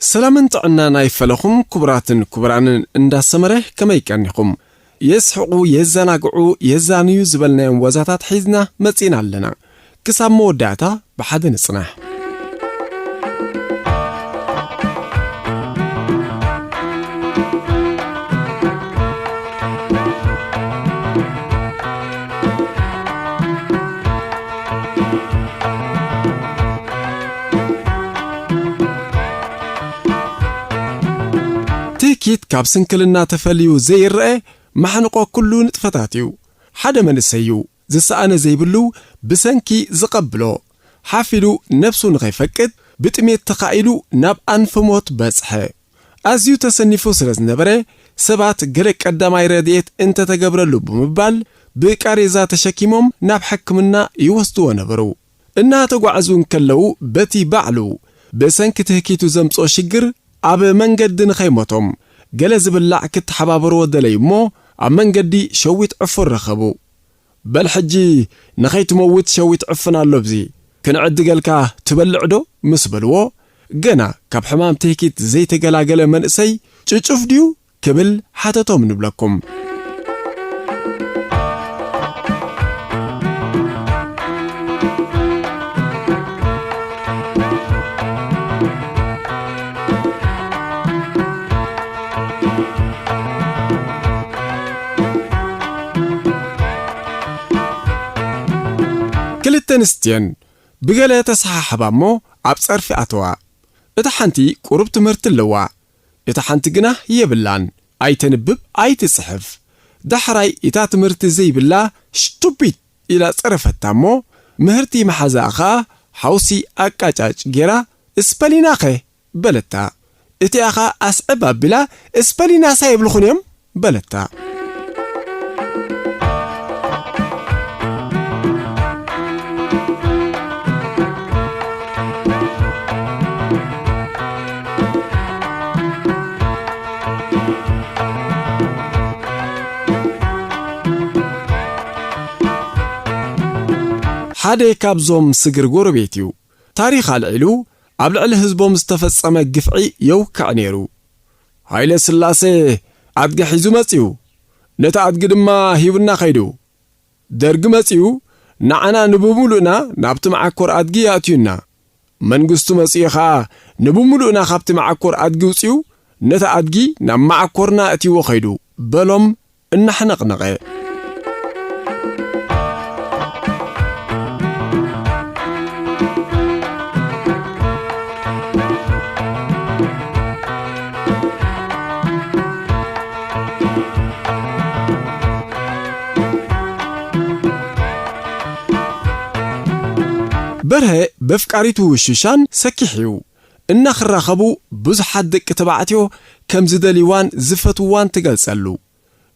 ሰላምን ጥዕናን ኣይፈለኹም ክቡራትን ክቡራንን እንዳሰመረ ከመይ ቀኒኹም? የስሕቑ፣ የዘናግዑ፣ የዛንዩ ዝበልናዮም ወዛታት ሒዝና መጺና ኣለና። ክሳብ መወዳእታ ብሓደ ንጽናሕ። ትህኪት ካብ ስንክልና ተፈልዩ ዘይረአ ማሕንቆ ኩሉ ንጥፈታት እዩ። ሓደ መንእሰይ እዩ ዝሰኣነ ዘይብሉ ብሰንኪ ዝቐብሎ። ሓፍ ኢሉ ነብሱ ንኸይፈቅድ ብጥሜት ተኻኢሉ ናብ ኣንፊ ሞት በጽሐ። ኣዝዩ ተሰኒፉ ስለ ዝነበረ ሰባት ገለ ቀዳማይ ረድኤት እንተተገብረሉ ብምባል ብቃሬዛ ተሸኪሞም ናብ ሕክምና ይወስድዎ ነበሩ። እናተጓዕዙ እንከለዉ በቲ ባዕሉ ብሰንኪ ትህኪቱ ዘምጽኦ ሽግር ኣብ መንገዲ ንኸይሞቶም ገለ ዝብላዕ ክተሓባበርዎ ደለዩ እሞ ኣብ መንገዲ ሸዊት ዕፉን ረኸቡ። በል ሕጂ ንኸይትመውት ሸዊት ዕፍን ኣሎ ኣብዚ ክንዕድገልካ ትበልዕ ዶ? ምስ በልዎ፣ ገና ካብ ሕማም ትህኪት ዘይተገላገለ መንእሰይ ጭጩፍ ድዩ? ክብል ሓተቶም ንብለኩም። ክልተ ኣንስትየን ብገለ ተሰሓሕባ እሞ ኣብ ጸርፊ ኣተዋ። እታ ሓንቲ ቁሩብ ትምህርቲ ኣለዋ፣ እታ ሓንቲ ግና የብላን። ኣይተንብብ ኣይትጽሕፍ። ዳሕራይ እታ ትምህርቲ ዘይብላ ሽቱፒት ኢላ ጸረፈታ እሞ ምህርቲ መሓዛኣ ኸኣ ሓውሲ ኣቃጫጭ ጌራ እስፐሊናኸ በለታ። እቲኣ ኸኣ ኣስዕብ ኣቢላ እስፐሊናሳ የብልኹን እዮም በለታ። ሓደ ካብዞም ስግር ጎረቤት እዩ። ታሪኽ ኣልዒሉ ኣብ ልዕሊ ህዝቦም ዝተፈጸመ ግፍዒ የውክዕ ነይሩ። ሃይለ ስላሴ ኣድጊ ሒዙ መጺኡ፣ ነቲ ኣድጊ ድማ ሂቡና ኸይዱ። ደርጊ መጺኡ ንዓና ንብምሉእና ናብቲ መዓኮር ኣድጊ ኣእትዩና። መንግስቱ መጺኡ ኸኣ ንብምሉእና ካብቲ መዓኮር ኣድጊ ውጺኡ ነቲ ኣድጊ ናብ መዓኮርና ኣእትይዎ ኸይዱ በሎም እናሕነቕነቐ። በርሀ በፍቃሪቱ ሽሻን ሰኪሕ እዩ። እናኽራኸቡ ብዙሓት ደቂ ተባዕትዮ ከም ዝደልይዋን ዝፈትውዋን ትገልጸሉ።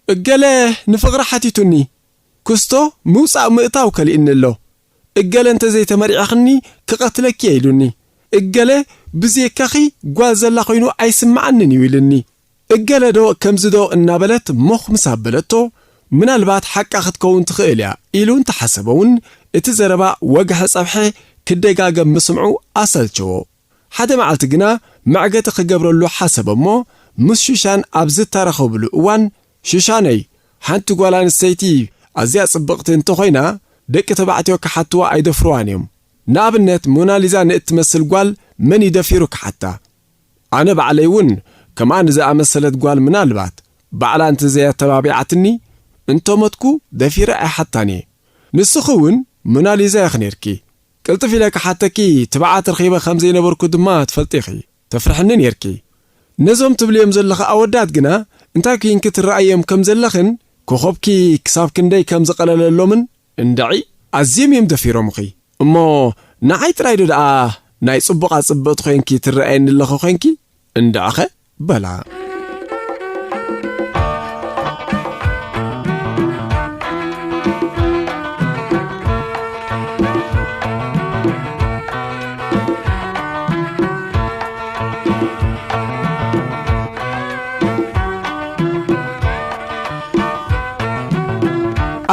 እገለ ንፍቕሪ ሓቲቱኒ፣ ክስቶ ምውጻእ ምእታው ከሊእኒ ኣሎ። እገለ እንተ ዘይተመሪዕኽኒ ክቐትለኪ እየ ኢሉኒ። እገለ ብዜካኺ ጓል ዘላ ኮይኑ ኣይስምዓንን እዩ ኢልኒ። እገለ ዶ ከምዚ ዶ እናበለት ሞኽ ምስ ኣበለቶ፣ ምናልባት ሓቃ ክትከውን ትኽእል እያ ኢሉ እንተሓሰበ እውን፣ እቲ ዘረባ ወግሐ ጸብሐ ክደጋገም ምስምዑ ኣሰልቸዎ። ሓደ መዓልቲ ግና መዕገቲ ክገብረሉ ሓሰበ እሞ፣ ምስ ሹሻን ኣብ ዝተራኸብሉ እዋን፣ "ሹሻነይ፣ ሓንቲ ጓል ኣንስተይቲ ኣዝያ ጽብቕቲ እንተኾይና፣ ደቂ ተባዕትዮ ክሓትዋ ኣይደፍርዋን እዮም። ንኣብነት፣ ሞናሊዛ ንእትመስል ጓል መን እዩ ደፊሩ ክሓታ?" ኣነ ባዕለይ እውን ከምኣ ንዝኣመሰለት ጓል ምናልባት ባዕላ እንተዘየተባቢዓትኒ፣ እንተሞትኩ ደፊረ ኣይሓታን እየ። ንስኺ እውን ሞናሊዛ ኢኺ ነይርኪ። ቅልጥፍ ኢለ ክሓተኪ ትብዓት ረኺበ ከም ዘይነበርኩ ድማ ትፈልጢ ኢኺ። ተፍርሕኒ ነይርኪ። ነዞም ትብልዮም ዘለኺ ኣወዳት ግና እንታይ ኲንኪ ትረኣዮም ከም ዘለኽን ኮኾብኪ ክሳብ ክንደይ ከም ዝቐለለሎምን እንድዒ ኣዝዮም እዮም ደፊሮምኺ። እሞ ንዓይ ጥራይ ዶ ደኣ ናይ ጽቡቓ ጽብቕቲ ኾይንኪ ትረኣየኒ ኣለኺ ኾይንኪ? እንድዕኸ በላ።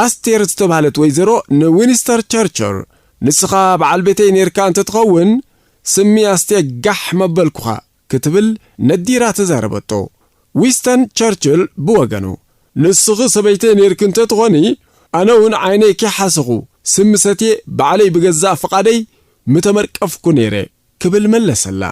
ኣስቴር ዝተባህለት ወይዘሮ ንዊንስተር ቸርችል፣ "ንስኻ በዓል ቤተይ ኔርካ እንተትኸውን፣ ስሚ ኣስቴ ጋሕ መበልኩኻ" ክትብል ነዲራ ተዛረበቶ። ዊስተን ቸርችል ብወገኑ፣ "ንስኺ ሰበይተይ ኔርኪ እንተትኾኒ፣ ኣነ እውን ዓይነይ ከይሓሰኹ ስሚ ሰትየ ባዕለይ ብገዛእ ፍቓደይ ምተመርቀፍኩ ኔረ" ክብል መለሰላ።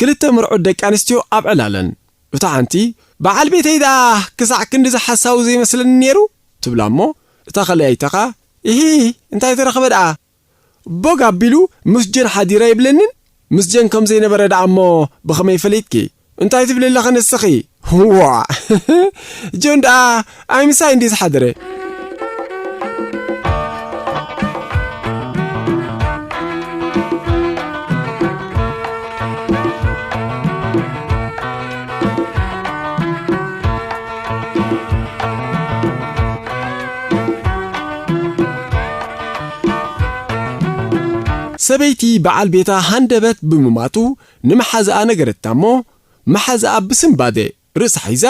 ክልተ ምርዑት ደቂ ኣንስትዮ ኣብ ዕላለን። እታ ሓንቲ፣ "በዓል ቤተይ ደኣ ክሳዕ ክንድዚ ሓሳዊ ዘይመስለኒ ነይሩ?" ትብላ እሞ፣ እታ ካልኣይቲ ኸኣ፣ "ኢሂ፣ እንታይ ተረኽበ ደኣ? ቦግ ኣቢሉ ምስ ጀን ሓዲረ ኣይብለንን? ምስ ጀን ከም ዘይነበረ ደኣ እሞ ብኸመይ ፈሊጥኪ? እንታይ ትብሊ ኣለኺ ንስኺ? ዋዕ! ጆን ደኣ ኣይ ምሳይ እንድዩ ዝሓደረ?" ሰበይቲ በዓል ቤታ ሃንደበት ብምማቱ ንመሓዛኣ ነገረታ እሞ፣ መሓዛኣ ብስንባደ ርእሳ ሒዛ፣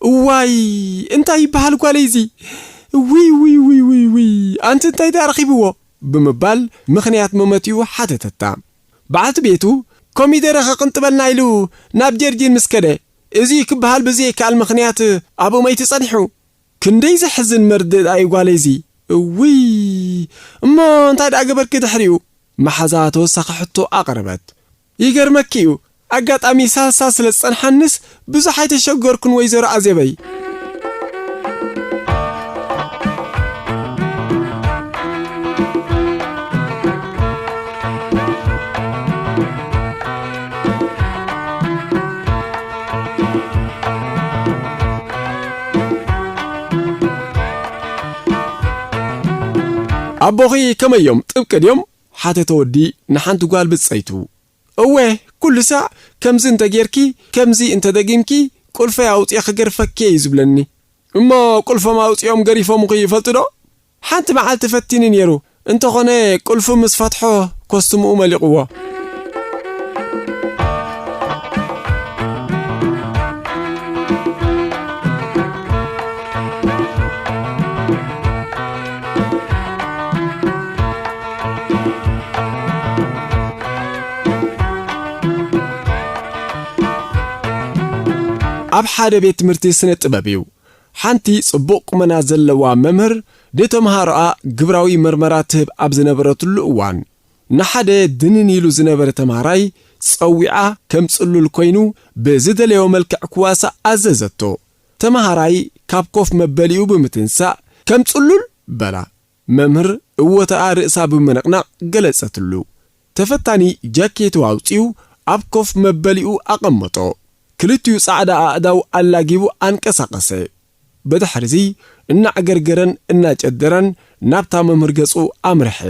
"እዋይ፣ እንታይ ይበሃል ጓለይ እዚ? ውይ፣ ውይ፣ ውይ፣ ውይ፣ ውይ፣ ኣንቲ እንታይ ደኣ ረኺብዎ?" ብምባል ምኽንያት መመቲኡ ሓተተታ። በዓልቲ ቤቱ፣ "ኮሚደረ ከቕንጥበልና ኢሉ ናብ ጀርጂን ምስ ከደ፣ እዚ ክበሃል ብዘይከኣል ምኽንያት ኣብኡ መይቱ ጸኒሑ። ክንደይ ዘሕዝን መርድእ ደኣ እዩ ጓለይ እዚ። እውይ! እሞ እንታይ ደኣ ገበርኪ ድሕሪኡ?" መሓዛ ተወሳኺ ሕቶ ኣቕረበት። "ይገርመኪ እዩ፣ ኣጋጣሚ ሳልሳ ስለ ዝጸንሓንስ ብዙሕ ኣይተሸገርኩን ወይዘሮ ኣዜበይ።" "ኣቦኺ ከመይ እዮም? ጥብቂ ድዮም?" ሓተተ ወዲ ንሓንቲ ጓል ብጸይቱ። "እወ፣ ኩሉ ሳዕ ከምዚ እንተ ጌርኪ፣ ከምዚ እንተ ደጊምኪ፣ ቁልፈይ ኣውጺኤ ክገርፈኪ እዩ ዝብለኒ። እሞ ቁልፎም ኣውጺኦም ገሪፎምኺ ይፈልጡ ዶ?" "ሓንቲ መዓልቲ ፈቲኒ ነይሩ፣ እንተኾነ ቁልፉ ምስ ፈትሖ ኮስትምኡ መሊቕዎ።" ኣብ ሓደ ቤት ትምህርቲ ስነ ጥበብ እዩ። ሓንቲ ጽቡቕ ቁመና ዘለዋ መምህር ንተምሃሮኣ ግብራዊ መርመራ ትህብ ኣብ ዝነበረትሉ እዋን፣ ንሓደ ድንን ኢሉ ዝነበረ ተምሃራይ ጸዊዓ፣ ከም ጽሉል ኮይኑ ብዝደለዮ መልክዕ ክዋሳእ ኣዘዘቶ። ተምሃራይ ካብ ኮፍ መበሊኡ ብምትንሳእ፣ "ከም ጽሉል?" በላ። መምህር እወታኣ ርእሳ ብምንቕናቕ ገለጸትሉ። ተፈታኒ ጃኬቱ ኣውጺኡ ኣብ ኮፍ መበሊኡ ኣቐመጦ። ክልቲኡ ጻዕዳ ኣእዳው ኣላጊቡ ኣንቀሳቐሰ። ብድሕሪዚ እናዕገርገረን እናጨደረን ናብታ መምህር ገጹ ኣምርሐ።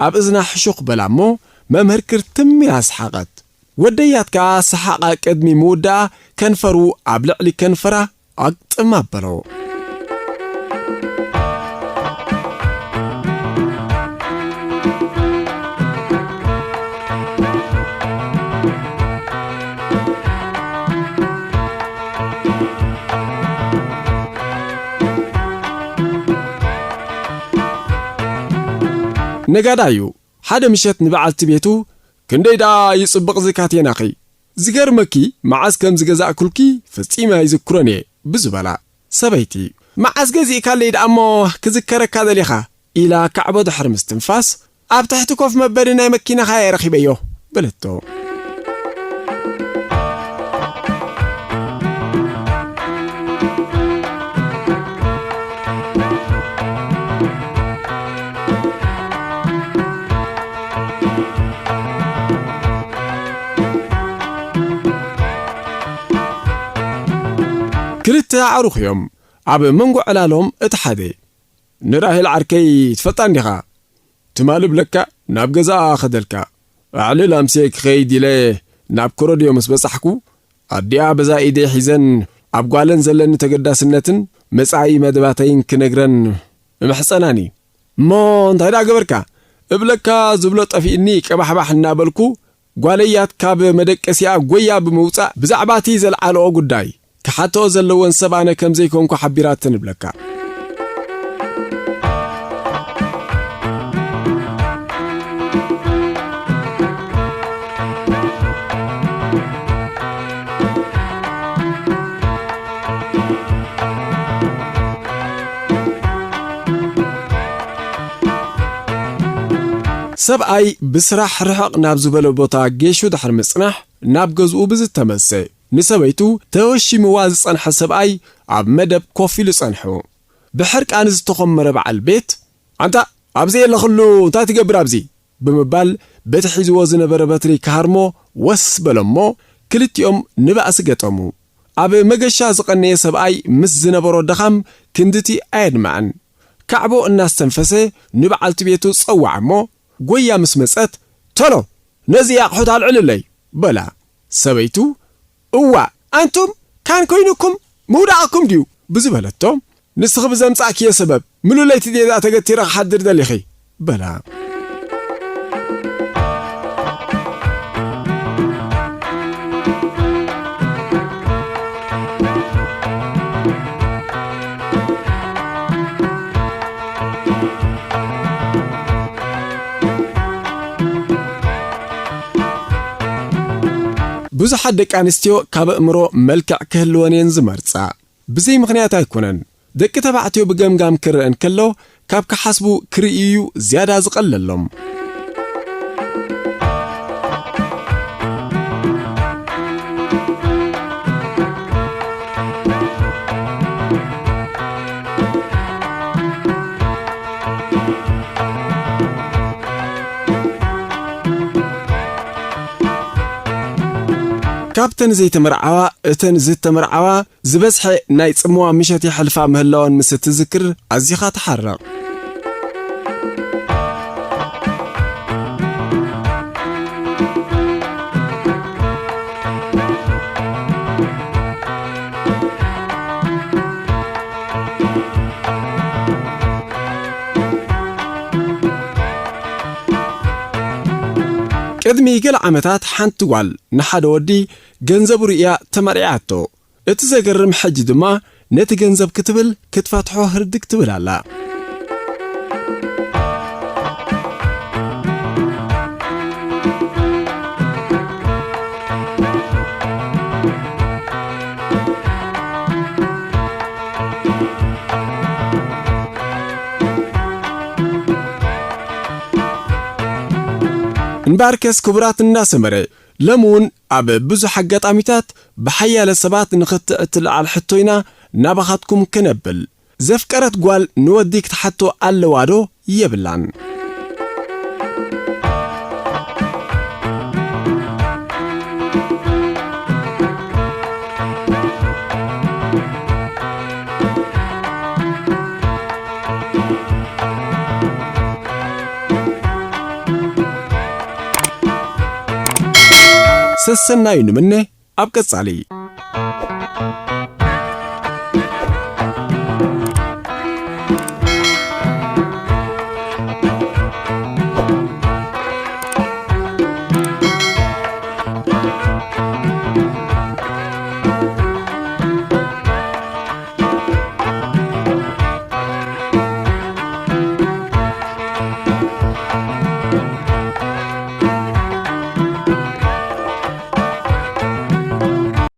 ኣብ እዝና ሕሹኽ በላ እሞ መምህር ክርትም ኢላ ሰሓቐት። ወደያት ከኣ ሰሓቓ ቅድሚ ምውዳኣ ከንፈሩ ኣብ ልዕሊ ከንፈራ ኣግጥም ኣበሎ። ነጋዳዩ ሓደ ምሸት ንበዓልቲ ቤቱ፣ "ክንደይ ደኣ ይጽብቕ እዚ ካቴናኺ? ዝገርመኪ፣ መዓስ ከም ዝገዛእኩልኪ ፈጺመ ኣይዝክሮን እየ" ብዝበላ፣ ሰበይቲ፣ "መዓስ ገዚእካለይ ደኣ እሞ ክዝከረካ ደሊኻ?" ኢላ ካዕቦ ድሕሪ ምስትንፋስ፣ "ኣብ ትሕቲ ኮፍ መበሊ ናይ መኪናኻ እየ ረኺበዮ" በለቶ። ክልተ ኣዕሩኽ እዮም። ኣብ መንጎ ዕላሎም እቲ ሓደ፣ "ንራሄል ዓርከይ ትፈልጣ እንዲኻ? ትማሊ ብለካ ናብ ገዛኣ ከደልካ። ኣዕልል ኣምሴ ክኸይድ ኢለ ናብ ኮረድዮ ምስ በጻሕኩ፣ ኣዲኣ በዛ ኢደይ ሒዘን ኣብ ጓለን ዘለኒ ተገዳስነትን መጻኢ መደባተይን ክነግረን እምሕጸናኒ። እሞ እንታይ ደኣ ገበርካ? እብለካ ዝብሎ ጠፊእኒ ቀባሕባሕ እናበልኩ፣ ጓለያት ካብ መደቀሲኣ ጎያ ብምውጻእ ብዛዕባ እቲ ዘልዓልኦ ጉዳይ ክሓትኦ ዘለወን ሰብ ኣነ ከም ዘይኮንኩ ሓቢራትን እብለካ። ሰብኣይ ብስራሕ ርሕቕ ናብ ዝበለ ቦታ ጌሹ ድሕሪ ምጽናሕ፣ ናብ ገዝኡ ብዝተመልሰ፣ ንሰበይቱ ተወሺምዋ ዝጸንሐ ሰብኣይ ኣብ መደብ ኮፍ ኢሉ ጸንሑ። ብሕርቃን ዝተኾመረ በዓል ቤት፣ "ኣንታ ኣብዚ የለኽሉ እንታይ ትገብር ኣብዚ?" ብምባል በቲ ሒዝዎ ዝነበረ በትሪ ክሃርሞ ወስ በሎሞ፣ ክልቲኦም ንባእሲ ገጠሙ። ኣብ መገሻ ዝቐነየ ሰብኣይ ምስ ዝነበሮ ድኻም ክንድቲ ኣየድመዐን። ካዕቦ እናስተንፈሰ ንበዓልቲ ቤቱ ጸውዓ እሞ፣ ጎያ ምስ መጸት፣ "ቶሎ ነዚ ኣቕሑት ኣልዕልለይ!" በላ። ሰበይቱ፣ "እዋእ፣ ኣንቱም ካን ኮይኑኩም ምውዳቕኩም ድዩ?" ብዝበለቶ፣ "ንስኺ ብዘምጻእክዮ ሰበብ፣ ምሉ ለይቲ ድየ ደኣ ተገቲረ ክሓድር ደሊኺ?" በላ። ብዙሓት ደቂ ኣንስትዮ ካብ ኣእምሮ መልክዕ ክህልወን እየን ዝመርጻ። ብዘይ ምኽንያት ኣይኮነን። ደቂ ተባዕትዮ ብገምጋም ክረአ እንከሎ፣ ካብ ክሓስቡ ክርእዩ እዩ ዝያዳ ዝቐለሎም። ካብተን ዘይተመርዓዋ፣ እተን ዝተመርዓዋ ዝበዝሐ ናይ ጽምዋ ምሸት የሕልፋ ምህላወን ምስ እትዝክር ኣዚኻ ትሓርቕ። ቅድሚ ገለ ዓመታት ሓንቲ ጓል ንሓደ ወዲ ገንዘቡ ርእያ ተመርዒኣቶ። እቲ ዘገርም ሕጂ ድማ ነቲ ገንዘብ ክትብል ክትፈትሖ ህርድግ ትብል ኣላ። እምበኣርከስ ክቡራት እንዳሰመረ፣ ሎሚ እውን ኣብ ብዙሕ ኣጋጣሚታት ብሓያለ ሰባት ንኽትዕ እትለዓል ሕቶ ኢና ናባኻትኩም ክነብል። ዘፍቀረት ጓል ንወዲ ክትሓቶ ኣለዋ ዶ? የብላን። ሰሰናዩ ንምነ ኣብ ቀጻሊ።